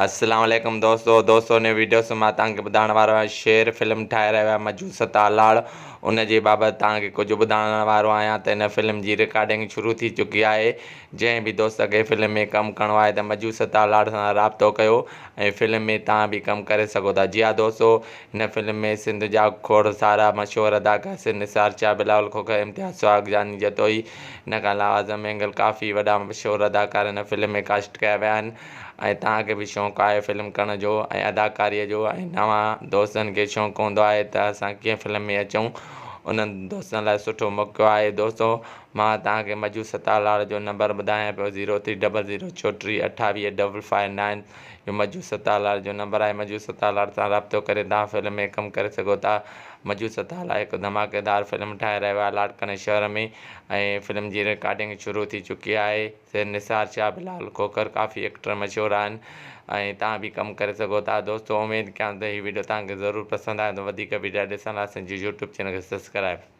السلام عليڪم دوستو دوستو ان ويڊيو سان مان توهان کي ٻڌائڻ وارو آهيان شير فلم ٺاهي رهيو آهي مجو ستار لاڙ ان جي بابت توهان کي ڪجهه ٻڌائڻ وارو آهيان ته ان فلم جي رڪارڊنگ شروع ٿي چڪي آهي جنهن به دوست کي فلم ۾ ڪم ڪرڻو آهي ته مجو ستار لاڙ سان رابطو ڪيو ۽ فلم ۾ توهان به ڪم ڪري سگهو ٿا جي ها دوستو هن فلم ۾ سنڌ جا کوڙ سارا مشهور اداڪار سر نثار شاهه بلاول کوکر امتياز سهاڳ جاني جتوئي ان کان علاوه اعظم مينگل ڪافي وڏا مشهور اداڪار هن فلم ۾ ڪاسٽ ڪيا ويا آهن ۽ توهان کي به شوق آهي فلم ڪرڻ جو ۽ اداڪاريء جو ۽ نوان دوستن کي شوق هوندو آهي ته اسان ڪيئن فلم ۾ اچون انهن دوستن لاء سٺو موقعو آهي دوستو مان توهان کي مجو ستار لاڙ جو نمبر ٻڌايان پيو zero three double zero 34 28 double five nine اهو مجو ستار لاڙ جو نمبر آهي مجو ستار لاڙ سان رابطو ڪري توهان فلم ۾ ڪم ڪري سگهو ٿا مجو ستار لاڙ هڪ ڌماڪيدار فلم ٺاهي رهيو آهي لاڙڪاڻي شهر ۾ ۽ فلم جي رڪارڊنگ شروع ٿي چڪي آهي سر نثار شاهه بلال کوکر ڪافي ايڪٽر مشهور آهن ۽ توهان به ڪم ڪري سگهو ٿا دوستو اميد ڪيان ته هي وڊيو توهان کي ضرور پسند آيو هوندو وڌيڪ وڊيا ڏسڻ لاء اسان جي يوٽيوب چينل کي سبسڪرائب.